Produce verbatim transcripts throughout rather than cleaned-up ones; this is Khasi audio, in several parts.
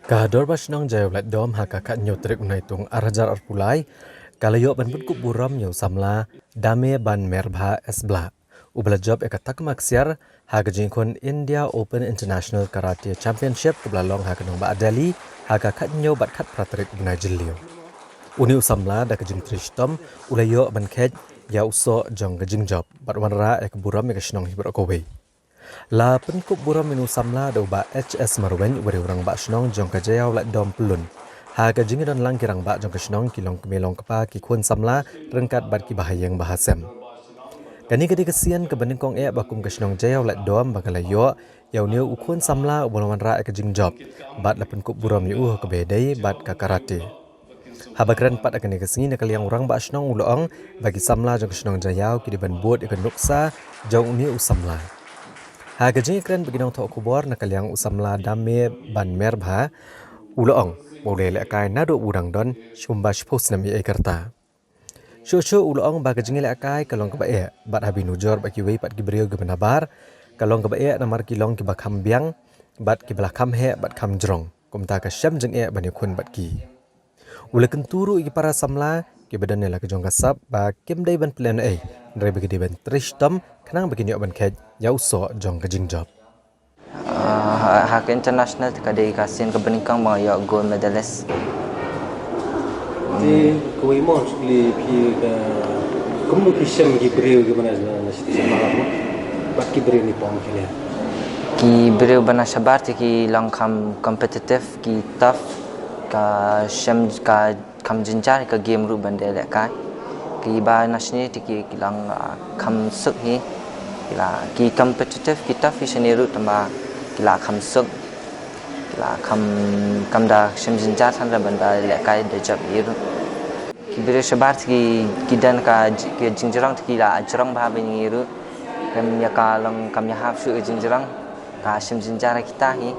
Ka Dorbar Shnong Jaiaw Laitdom ha ka khathynñiew tarik u Naitung arhajar arphew lai ka la ïoh ban pynkup burom ïa u samla Dame Banmerbha S Blah, uba la jop ïa ka takma ksiar ha ka jingkhun India Open International Karate Championship kaba la long ha ka nongbah Delhi ha ka khathynñiew bad khatphra tarik u bnai Jylliew. Une u samla da ka jingtrei shitom u la ïoh ban kheit ïa u soh jong ka jingjop bad wanrah ïa ka burom ïa ka shnong hi baroh kawei. La pynkup burom ïa u samla da u Bah H S Marwein, uba dei u rangbah shnong jong ka Jaiaw Laitdom Pyllun. Ha ka jingïadon lang ki rangbah jong ka shnong, ki longkmie longkpa, ki khun samla ryngkat bad ki bahaïing bahasem. Kane ka dei ka sien kaba nyngkong eh ba kum ka shnong Jaiaw Laitdom ba ka la ïoh ïa une u khun samla uba la wanrah ïa ka jingjop bad la pynkup burom ïa u ha kaba ïadei bad ka karate. Haba kren pat ha kane ka sngi na ka liang u rangbah shnong u la ong ba ki samla jong ka shnong Jaiaw ki dei ban bud ïa ka nuksa jong une u samla. Ha ka jingïakren bad ki nongthoh khubor na ka liang u samla Dame Banmerbha, u la ong ba u la ïalehkai naduh ba u dang don kumba shiphew snem ïa ka rta. Shuh shuh u la ong ba ka jingïalehkai ka long kaba eh bad haba nujor bad kiwei pat ki briew kiba nabar, ka long kaba eh namar ki long kiba kham biang bad kiba la kham heh bad kham jrong, kumta ka shem jingeh ban ïakhun bad ki. U la kyntu ruh ïa ki para samla kiba don ïa la ka jong ka sap ba kim dei ban pynlehnohei, hynrei ba ki dei ban trei shitom khnang ba kin ïoh ban kheit ïa u soh jong ka jingjop. Ah, ha, ha ka international te ka dei ka sien kaba nyngkong ba nga ïoh gold medalist. Te kawei mo, sukli phi ka, kumno phi shem ki briew kiba na, na, na shnong, bad ki briew nyngkong ki ne? Ki briew ba na shabar te ki long kham competitive, ki tough, ka shem ka kham jynjar ka game ruh ban da lehkai. Kiba na shane te ki, ki long, ah, kham suk hi. Ki la, ki competitive, ki tough hi shane ruh tangba ki la kham suk. Ki la kham, kham da shem jynjar than ra ban da lehkai da jop hi ruh. Ki briew shabar te ki, ki don ka j-, ka jingjrong te ki la jrong bha ban ïa ngi ruh. Kam ïa ka long, kam ïahap shuh ka jingjrong. Ka shem jynjar kita hi.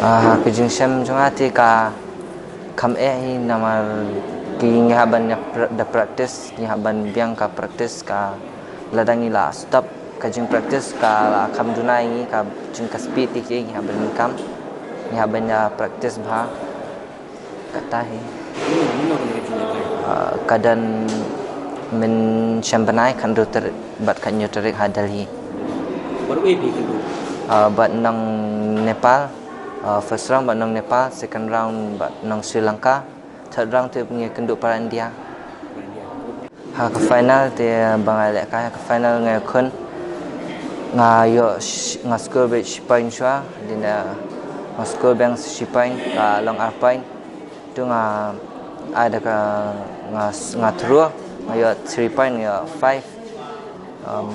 Ah, ka jingshem jong nga te ka kham eh hi namar ki ngi hap ban ïa pra-, da practice, ngi hap ban biang ka practice ka lada ngi la stop ka jingpractice ka la kham duna ïa ngi ka jing ka speed te ki ngi hap ban kam. Ngi hap ban ïa practice bha. Kata hi. Ah, ka don mynshem bnai khathynriew tarik bad khathynñiew tarik ha Delhi. Bad wei phi kynduh? Ah, bad nong Nepal, ah, first round bad nong Nepal, second round bad nong Sri Lanka, third round te ngi kynduh para India. Ha ka final te ba nga lehkai ha ka final nga ïakhun, nga ïoh sh-, nga score beit shi point shuwa, dina nga score biang shi point, ka long ar point. Tu nga ai da ka nga s-, nga throw, nga ïoh three point, nga ïoh five. Um,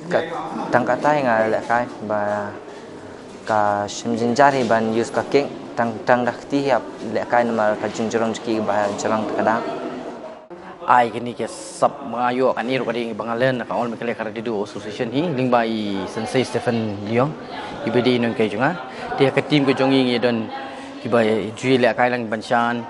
ka, tang kata hi nga lehkai ba ka shem jynjar hi ban use ka kick, tang, tang da kti hi hap lehkai namar ka jingjrong jong ki ba jrong ta ka dang. Ai kane ka sap ba nga ïoh kane ruh ka dei ba nga len na ka All Meghalaya Karate Do Association hi lyngba i Sensei Stephen Leong, iba dei i nonghikai jong nga. Te ha ka team ka jong ngi ngi don kiba ju lehkai lang, Banshan,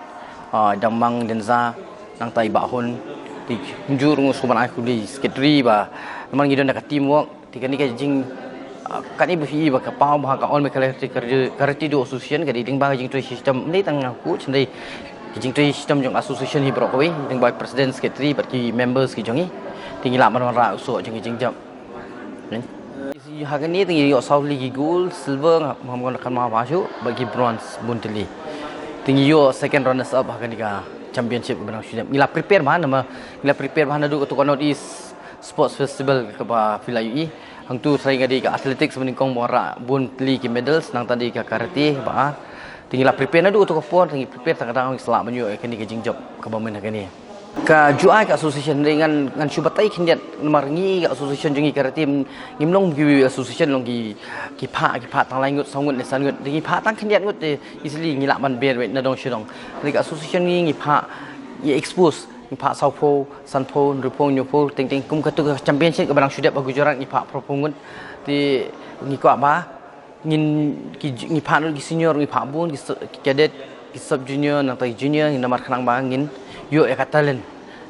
ah, Dangmang, Denza, nangta i Bah Hun. Te kumjuh ruh nga sngewbha ban ai khublei secretary ba namar ngi don da ka teamwork. Te kane ka jing, ah, kane ba phi i ba ka paw ba ha ka All Meghalaya Karate, Karate Do Association ka dei lyngba ka jingtrei shitom, ym dei tang nga coach, hynrei ka jingtrei shitom jong association hi baroh kawei, lyngba president, secretary bad ki members ki jong ngi. Te ngi lah ban wanrah u soh jong ki jingjop. Ha kane te ngi ïoh saw tylli ki gold, silver, ngam, ngam, ngam, ngam, ngam, bad ki bronze bun tylli. Te ngi ïoh second runners up ha kane ka championship kaba nang shu dep. Ngi la prepare bha namar ngi la prepare bha naduh kato ka North East Sports Festival kaba phi la ïohi. Hangtu trai nga dei ka athletics ba nyngkong ba wanrah bun tylli ki medals, nangta dei ka karate ba ar. Te ngi la prepare naduh kato ka por, te ngi prepare tang ka dang, ngi sa lah ban ïoh ïa kane ka jingjop kaba myn ha kane. Ka ju ai ka association, hynrei ngan, ngan shu batai khyndiat namar ngi ka association jong ngi karate, ngim long kiwei association, long ki, ki phah, ki phah tang lai ngut, saw ngut ne san ngut. Te ngi phah tang khyndiat ngut te easily ngi lah ban ber beit na dong sha dong. Hynrei ka association ngi, ngi phah, ngi expose, ngi phah sawphew, sanphew, hynriewphew, hynñiewphew, teng teng kum kato ka championship kaba nang shu dep ha Gujarat ngi phah phraphew ngut. Te ngi kwah ba ngin ki, ngi phah lut ki senior, ngi phah bun ki s-, ki cadet, ki sub junior, nangta ki junior, ngi namar khnang ba ngin ïoh ïa ka talent.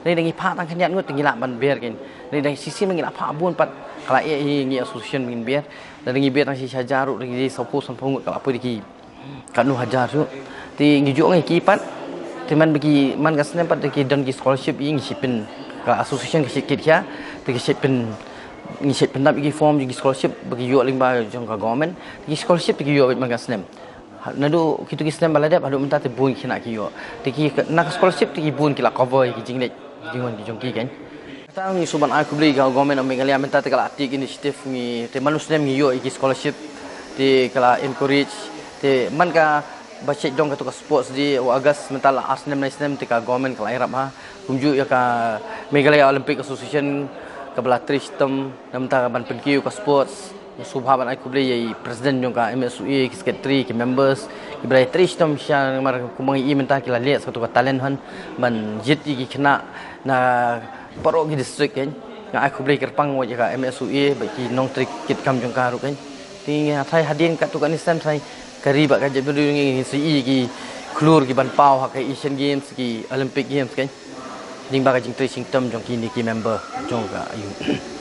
Hynrei da ngi phah tang khyndiat ngut te ngi lah ban ber kein. Hynrei da shisien ba ngi la phah bun pat ka la eh hi ngi association ba ngin ber. Da ngi ber tang shi hajar ruh, da ngi dei sawphew sanphew ngut ka la poi da ki Katno hajar ruh. Te ngi ju ong ïa ki pat. Te man ba ki, man ka snem pat te ki don ki scholarship, ïa ngi shait pyn, ka association ka shait kit khia. Te ki shait pyn, ngi shait pyndap ïa ki form ïa ki scholarship ba ki ïoh lyngba jong ka government. Te ki scholarship te ki ïoh beit man ka snem. Ha, naduh kito ki snem ba la dep haduh mynta te bun ki khynnah ki ïoh. Te ki, na ka scholarship te ki bun ki la cover ïa ki jingleh, ki jingwan ki jong ki, kan. Te ngi sngewbha ban ai khublei ïa ka government of Meghalaya, mynta te ka la take initiative, ngi te man u snem ngi ïoh ïa ki scholarship, te ka la encourage, te man ka ba shait don kato ka sports day u August, mynta la ar snem lai snem te ka government ka la ïarap ha. Kumjuh ïa ka Meghalaya Olympic Association kaba la trei shitom na mynta ban pynkiew ka sports. Sngewbha ban ai khublei ïa i president jong ka M S O A, ki secretary, ki members, kiba la trei shitom shisha, namar kumba ngi i mynta ki la leh sa kato ka talent hunt ban jied ïa ki khynnah na baroh ki district, kan. Nga ai khublei kyrpang wat ïa ka M S O A bad ki nongtrei kit kam jong ka ruh, kan. Te nga tharai hadien katto katne snem tharai ka ri bad ka jaitbynriew ngi ngin sa ïohi ki khlur ki ban paw ha ka Asian Games, ki Olympic Games, kan. Lyngba ka jingtrei shitom jong kine ki member jong ka A U.